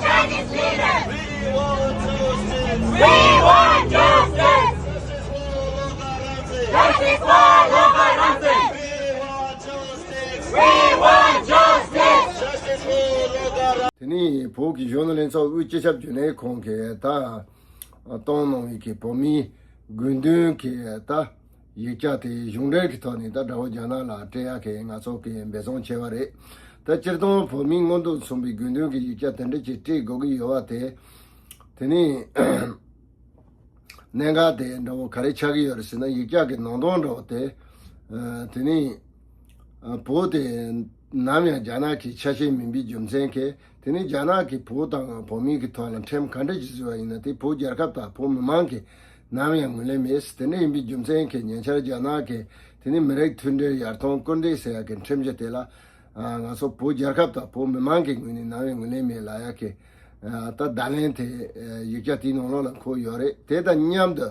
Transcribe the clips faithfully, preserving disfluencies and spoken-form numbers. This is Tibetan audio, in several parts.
Chinese leaders! We want justice! We want justice! Justice for Loka Ramsing! We want justice! We want justice! Justice for Loka Ramsing! དེ་ནས་བོད་ཀྱི་གཞོན་ནུ་ལྷན་ཚོགས་དབུས་སྤྱི་ཁྱབ་རྒྱུན་ལས་ཁང་གིས་ད་བཏང་གནང་བའི་གི་བོད་མིའི་དགོས་འདུན་གྱི་ད་ཡིག་ཆ་དེ་གཞུང་འབྲེལ་གྱི་ཐོག་ནས་ད་དགྲ་བོ་རྒྱ་ནག་ལ་སྤྲད་ཡག་གི་ང་ཚོ་གིས་འབད་བརྩོན་བྱས་པ་རེད། ད་སྤྱིར་བཏང་བོད་མིའི་མངོན་འདོད་མཚོན་པའི་དགོས་འདུན་གྱི་ཡིག་ཆ་དེ་འདྲ་ཅིག་སྤྲད་དགོས་ཀྱི་ཡོད་པ་དེ། དེ་ནས་གནད་འགག་དེ་འདྲ་བོ་ག་རེ་ཆགས་ཀྱི་ཡོད་རེད་ཟེར་ན། ཡིག་ཆ་གི་ནང་དོན་འདྲ་བོ་དེ། ཨ། དེ་ནས་ཨ། བོད་དེ་ནམ་ཡང་རྒྱ་ནག་གི་ཆ་ཤས་མིན་པའི་རྒྱུ་མཚན་གྱིས། དེ་ནས་རྒྱ་ནག་གིས་བོད་དང་བོད་མིའི་གི་ཐོག་ལ་ཁྲིམས་ག་འདྲ་ཞིག་བཟོས་པ་ཡིན་ན། དེ་བོད་རྒྱལ་ཁབ་དང་བོད་མི་མང་གིས་ནམ་ཡང་ངོས་ལེན་མེད། དེ་འདྲ་ཡིན་པའི་རྒྱུ་མཚན་གྱིས་ཉེ་ཆར་རྒྱ་ནག་གིས་དེ་ནས་མི་རིགས་མཐུན་སྒྲིལ་ཡར་ཐོན་སྐུལ་འདེད་ཟེར་ཡག་གི་ཁྲིམས་གཞི་དེ་ལ། ཨ། ང་ཚོ་བོད་རྒྱལ་ཁབ་དང་བོད་མི་མང་གི་ངོས་ནས་ནམ་ཡང་ངོས་ལེན་མེད་ལབ་ཡག་གི། ཨ། ད་བརྡ་ལན་དེ། ཨ། ཡིག་ཆ་དེའི་ནང་ལོགས་ལ་འཁོད་ཡོད་རེད། དེ་དང་མཉམ་དུ་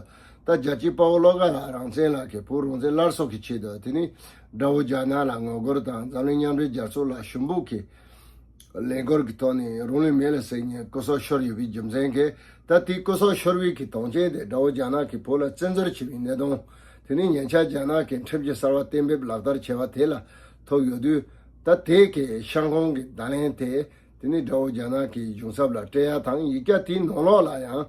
ད་རྒྱལ་གཅེས་དཔའ་བོ་བློ་དགའ་ལགས་རང་བཙན་ལགས་ཀྱིས་བོད་རང་བཙན་སླར་གསོ་གི་ཆེད་དུ། དེ་ནས་དགྲ་བོ་རྒྱ་ནག་ལ་ངོ་རྒོལ་དང་འཛམ་གླིང་མཉམ་འབྲེལ་རྒྱལ་ཚོགས་ལ་ཞུ་འབོད་ཀྱི་ལས་འགུལ་གྱི་ཐོག་ནས་རང་ལུས་མེ་ལ་བསྲེགས་ནས་སྐུ་སྲོག་ཤོར་ཡོད་པའི་རྒྱུ་མཚན་གྱིས། ད་དེའི་སྐུ་སྲོག་ཤོར་བའི་གི་དོན་རྐྱེན་དེ་དགྲ་བོ་རྒྱ་ནག་གིས་བོད་ལ་བཙན་འཛུལ་བྱས་པའི་གནད་དོན། དེ་ནས་ཉེ་ཆར་རྒྱ་ནག་གིས་ཁྲིམས་གཞི་གསར་བ་གཏན་འབེབས་ལག་བསྟར་བྱས་པ་དེ་ལ་ཐུག་ཡོད་དུས། ད་དེ་གི་ཤང་ཁོང་གི་བརྡ་ལན་དེ། དེ་ནས་དགྲ་བོ་རྒྱ་ནག་གི་གཞུང་ཚབ་ལ་སྤྲད་ཡག་དང་། ཡིག་ཆ་དེའི་ནང་ལོགས་ལ་ཡང་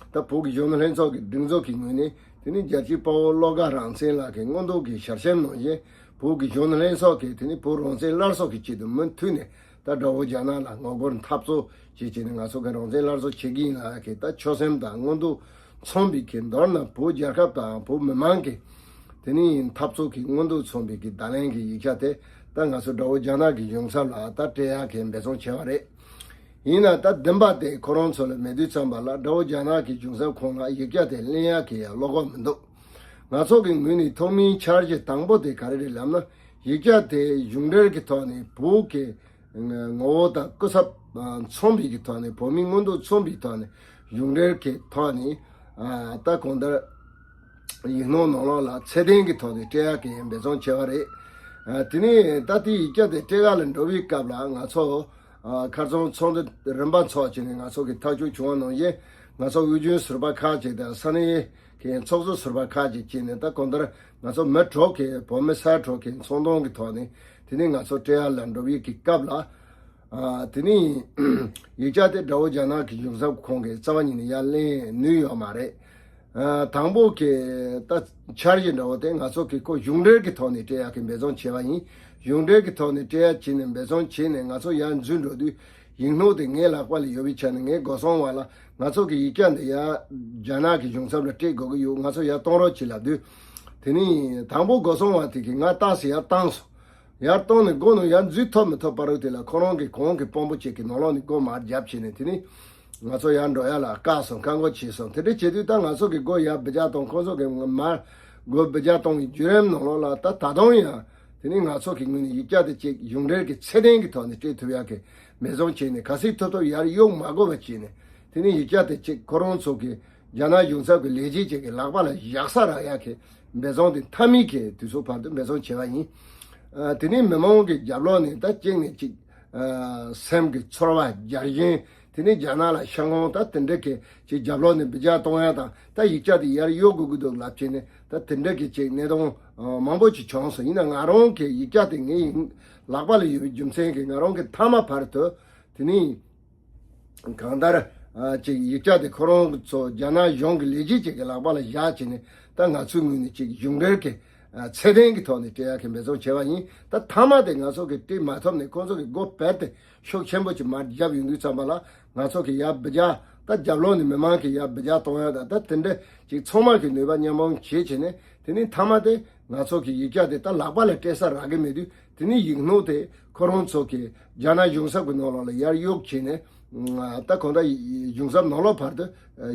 ད་བོད་ཀྱི་གཞོན་ནུ་ལྷན་ཚོགས་ཀྱི་སྒྲིག་འཛུགས་ཀྱི་ངོས་ནས། དེ་ནས་རྒྱལ་གཅེས་དཔའ་བོ་བློ་དགའ་རང་བཙན་ལགས་ཀྱི་མངོན་འདོད་ཀྱི་ཞལ་ཆེམས་ནང་བཞིན། བོད་ཀྱི་གཞོན་ནུ་ལྷན་ཚོགས་ཀྱིས་དེ་ནས་བོད་རང་བཙན་སླར་གསོ་གི་ཆེད་དུ་མུ་མཐུད་ནས་ད་དགྲ་བོ་རྒྱ་ནག་ལ་ངོ་རྒོལ་འཐབ་རྩོད་བྱེད་བྱས་ནས། ང་ཚོ་གི་རང་བཙན་སླར་གསོ་བྱེད་ཀྱི་ཡིན་ལབ་ཡག་གི་ད་ཆོད་སེམས་དང་མངོན་འདོད་མཚོན་པའི་གི། མདོར་ན་བོད་རྒྱལ་ཁབ་དང་བོད་མི་མང་གི་དེ་ནས་འཐབ་རྩོད་ཀྱི་མངོན་འདོད་མཚོན་པའི་གི་བརྡ་ལན་གྱི་ཡིག་ཆ་དེ། ད་ང་ཚོ་དགྲ་བོ་རྒྱ་ནག་གི་གཞུང་ཚབ་ལ་ད་སྤྲད་ཡག་གི་འབད་བརྩོན་བྱས་པ་རེད། ཡིན་ན་ད་བདེན་པ་དེ་ཁོ་རང་ཚོ་ལ་མེད་དུས་ཙམ་པ་ལ། དགྲ་བོ་རྒྱ་ནག་གི་གཞུང་ཚབ་ཁོངས་ལ་ཡིག་ཆ་དེ་ལེན་ཡག་གི་ཡང་བློ་ཁོག་མི་འདུག། ང་ཚོ་གི་ངོས་ནས་ཐོག་མའི་འཆར་གཞི་དང་པོ་དེ་ག་རེ་རེད་ལབ་ན། ཡིག་ཆ་དེ་གཞུང་འབྲེལ་གྱི་ཐོག་ནས་བོད་ཀྱི་ངོ་བོ་དང་སྐུ་ཚབ་མཚོན་པའི་གི་ཐོག་ནས། བོད་མིའི་མངོན་འདོད་མཚོན་པའི་ཐོག་ནས། གཞུང་འབྲེལ་གྱི་ཐོག་ནས། ཨ། ད་གང་ལྟར་ཡིག་ནོར་ནང་ལོགས་ལ་ཚད་ལྡན་གྱི་ཐོག་ནས་སྤྲད་ཡག་གི་འབད་བརྩོན་བྱས་པ་རེད། ཨ། དེ་ནས་ད་ལྟའི་ཡིག་ཆ་དེ་སྤྲད་ག་ལ་འགྲོ་བའི་སྐབས་ལ། ང་ཚོ། ཨ། ཁ་རྩང་ཚོགས་འདུ་རིམ་པ་འཚོགས་བྱས་ནས། ང་ཚོ་གི་ཐག་གཅོད་བྱུང་བ་ནང་བཞིན། ང་ཚོ་དབུས་རྒྱུན་ཟུར་པ་ཁག་ཅིག་དང་ས་གནས་ཀྱི་ཚོགས་གཙོ་ཟུར་པ་ཁག་ཅིག་བྱས་ནས། ད་གང་ལྟར་ང་ཚོ་མི་དྲུག་གི། བོད་མི་ས་དྲུག་གི་ཚོགས་འདུ་གི་ཐོག་ནས། དེ་ནས་ང་ཚོ་སྤྲད་ཡག་ལ་འགྲོ་བའི་གི་སྐབས་ལ། ཨ། དེ་ནས་ཡིག་ཆ་དེ་དགྲ་བོ་རྒྱ་ནག་གི་གཞུང་ཚབ་ཁོངས་ཀྱི་རྩ་བ་ཉིད་ནས་ཡར་ལེན་ནུས་ཡོད་མ་རེད། ཨ། དང་པོ་གི་ད་འཆར་གཞི་འདྲ་བོ་དེ། ང་ཚོ་གིས་ཁོ་གཞུང་འབྲེལ་གྱི་ཐོག་ནས་སྤྲད་ཡག་གི་འབད་བརྩོན་བྱས་པ་ཡིན། གཞུང་འབྲེལ་གྱི་ཐོག་ནས་སྤྲད་ཡག་བྱས་ནས། འབད་བརྩོན་བྱས་ནས་ང་ཚོ་ཡར་འཛུལ་འགྲོ་དུས། ཡིག་ནོར་དེ་ངའི་ལག་པ་ལ་ཡོད་པའི་ཆ་ནས། ངས་སྒོ་སྲུང་བ་ལ་ང་ཚོ་གི་ཡིག་ཆ་འདི་ཡར་རྒྱ་ནག་གི་གཞུང་ཚབ་ལ་སྤྲད་དགོས་ཀྱི་ཡོད། ང་ཚོ་ཡར་གཏོང་རོགས་བྱེད་ལབ་དུས། དེ་ནས་དང་པོ་སྒོ་སྲུང་བ་དེ་གིས་ང་ཏོག་ཙམ་ཡར་བཏང་སོང་། ཡར་བཏང་ནས་སྒོ་ནང་ཡར་འཛུལ་ཐུབ་མི་ཐུབ་བར་དུ་དེ་ལ། ཁོ་རང་གི་གོང་གི་དཔོན་པོ་ཅིག་གིས་ནང་ལོགས་ནས་སྒོ་མར་བརྒྱབ་བྱས་ནས། དེ་ནས་ང་ཚོ་ཡར་འགྲོ་ཡག་ལ་བཀག་སོང་། བཀག་འགོག་བྱས་སོང་། དེ་འདྲ་བྱེད་དུས་ད་ང་ཚོ་གིས་སྒོ་ཡར་བུ་རྒྱག་བཏང་། ཁོ་ཚོ་གིས་མར་སྒོ་བུ་རྒྱག་བཏང་བའི་བརྒྱུད་རིམ་ནང་ལོགས་ལ། ད་ད་དུང་ཡང་དེ་ནས་ང་ཚོ་གི་ངོས་ནས་ཡིག་ཆ་དེ་ཅིག་གཞུང་འབྲེལ་གྱི་ཚད་ལྡན་གྱི་ཐོག་ནས་སྤྲད་ཐུབ་ཡག་གི་འབད་བརྩོན་བྱས་ནས། གལ་སྲིད་ཐུབ་ཐུབ་ཡར་གཡུག་མ་དགོས་པ་བྱས་ནས། དེ་ནས་ཡིག་ཆ་དེ་ཅིག་ཁོ་རང་ཚོ་གི་རྒྱ་ནག་གཞུང་ཚབ་ཀྱི་ལས་བྱེད་ཅིག་གི་ལག་པ་ལ་བཞག་ས་རག་ཡག་གི་འབད་བརྩོན་དེ་མཐའ་མའི་གི་དུས་ཚོད་བར་དུ་འབད་བརྩོན་བྱས་པ་ཡིན། ཨ། དེ་ནས་མི་མང་གི་རྒྱབ་ལོགས་ནས་ད་གཅིག་ནས་གཅིག་ཨ། སེམས་ཀྱི་ཚོར་བ་རྒྱག་བཞིན། དེ་ནས་རྒྱ་ནག་ལ་ཤ་ངོ་ད་དེ་འདྲ་གི་ཅིག་རྒྱབ་ལོགས་ནས་བུ་རྒྱག་གཏོང་ཡག་དང་། ད་ཡིག་ཆ་དེ་ཡར་གཡུག་དགོས་ཀྱི་འདུག་ལབ་བྱས་ནས། ད་དེ་འདྲ་གི་ཅིག་གནད་དོན་ཨ། མང་པོ་ཅིག་བྱུང་སོང་། ཡིན་ན་ང་རང་གི་ཡིག་ཆ་དེ་ངའི་ལག་པ་ལ་ཡོད་པའི་རྒྱུ་མཚན་གྱིས། ང་རང་གིས་མཐའ་མ་བར་དུ་དེ་ནས་གང་ལྟར་ཨ། ཅིག་ཡིག་ཆ་དེ་ཁོ་རང་ཚོ་རྒྱ་ནག་གཞུང་གི་ལས་བྱེད་ཅིག་གི་ལག་པ་ལ་བཞག་བྱས་ནས། ད་ང་ཚོའི་ངོས་ནས་ཅིག་གཞུང་འབྲེལ་གྱི་ཨ། ཚད་ལྡན་གྱི་ཐོག་ནས་སྤྲད་ཡག་གི་འབད་བརྩོན་བྱས་པ་ཡིན། ད་མཐའ་མ་དེ་ང་ཚོ་གིས་སྤྲད་མ་ཐུབ་ནས། ཁོང་ཚོ་གིས་སྒོ་རྦད་དེ་ཤུགས་ཆེན་པོ་ཅིག་མར་བརྒྱབ་ཡོང་དུས་ཙམ་པ་ལ། ང་ཚོ་གིས་ཡར་བུ་རྒྱག་ད་རྒྱབ་ལོགས་ནས་མི་མང་གིས་ཡར་བུ་རྒྱག་གཏོང་ཡག་དང་། ད་དེ་འདྲ་ཅིག་ཚང་མ་གིས་ནུས་པ་མཉམ་སྤུངས་བྱས་བྱས་ནས། དེ་ནས་མཐའ་མ་དེ་ང་ཚོ་གི་ཡིག་ཆ་དེ་ད་ལག་པ་ལ་སྤྲད་ས་རག་གི་མེད་དུས། དེ་ནས་ཡིག་ནོར་དེ་ཁོ་རང་ཚོ་གི་རྒྱ་ནག་གཞུང་ཚབ་ཀྱི་ནང་ལོགས་ལ་ཡར་གཡུག་བྱས་ནས། ད་གང་ལྟར་གཞུང་ཚབ་ནང་ལོགས་བར་དུ་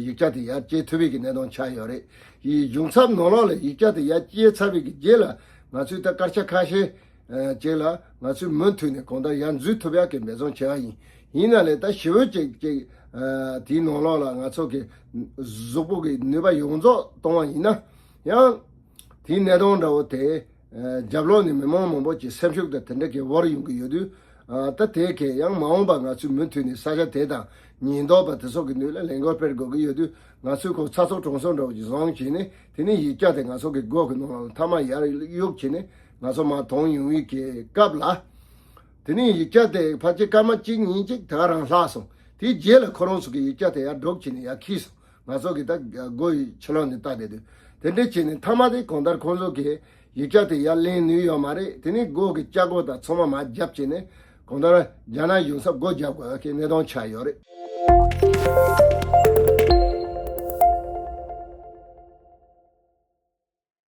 ཡིག་ཆ་དེ་ཡར་སྐྱེལ་ཐུབ་པའི་གི་གནད་དོན་ཆགས་ཡོད་རེད། ཡིག་གཞུང་ཚབ་ནང་ལོགས་ལ་ཡིག་ཆ་དེ་ཡར་སྐྱེལ་ཚར་བའི་གི་རྗེས་ལ། ང་ཚོས་ད་སྐར་ཆ་ཁ་ཤས་ཅིག་ལ་ང་ཚོས་མུ་མཐུད་ནས་གང་ལྟར་ཡར་འཛུལ་ཐུབ་ཡག་གི་འབད་བརྩོན་བྱས་པ་ཡིན། ཡིན་ན་ལས་ད་ཞེ་པོ་ཅིག་ཅིག་དེའི་ནང་ལོགས་ལ་ང་ཚོ་གི་གཟུགས་པོ་གི་ནུས་པ་ཡོངས་རྫོགས་གཏོང་བ་ཡིན་ན་ཡང་། དེའི་གནད་དོན་འདྲ་བོ་དེ་རྒྱབ་ལོགས་ནས་མི་མང་མང་པོ་ཅིག་སེམས་ཤུགས་དང་དེ་འདྲ་གི་བོར་ཡོང་གི་ཡོད་དུས། ཨ་ད་དེ་གས་ཡང་མ་འོངས་པ་ང་ཚོས་མུ་མཐུད་ནས་ས་ཆ་དེ་དང་ཉེན་རྟོག་པ་དེ་ཚོ་གི་མདུན་ལ་ལས་འགུལ་སྤེལ་དགོས་ཀྱི་ཡོད་དུས། ང་ཚོས་ཁོ་ཚ་ཚོ་གྲོང་ཚོ་འདྲ་བོ་ཅིག་བཟུང་བྱས་ནས། དེ་ནས་ཡིག་ཆ་དེ་ང་ཚོ་གི་སྒོ་གི་ནང་ལ་མཐའ་མ་ཡར་གཡུག་བྱས་ནས་ང་ཚོ་མར་དོང་ཡོང་བའི་གི་སྐབས་ལ། དེ་ནས་ཡིག་ཆ་དེ་ཕལ་ཆེར་སྐར་མ་གཅིག་གཉིས་ཅིག་དེ་ག་རང་ལྷག་སོང་། དེའི་རྗེས་ལ་ཁོ་རང་ཚོ་གི་ཡིག་ཆ་དེ་ཡར་སྒྲུག་བྱས་ནས་ཡར་ཁྱེར་སོང་། ང་ཚོ་གི་ད་སྒོ་ཡི་ཕྱི་ལོགས་ནས་ལྟ་བསྡད་དུས། དེ་འདྲ་བྱས་ནས་མཐའ་མ་དེ་གང་ལྟར་ཁོང་ཚོ་གིས་ཡིག་ཆ་དེ་ཡར་ལེན་ནུས་ཡོད་མ་རེད། དེ་ནས་སྒོ་གི་ལྕགས་སྒོ་དང་ཚང་མ་མར་བརྒྱབ་བྱས་ནས་གང་ལྟར་རྒྱ་ནག་གཞུང་ཚབ་སྒོ་བརྒྱབ་དགོས་ཀྱི་གནས་སྟངས་ཆགས་ཡོད་རེད།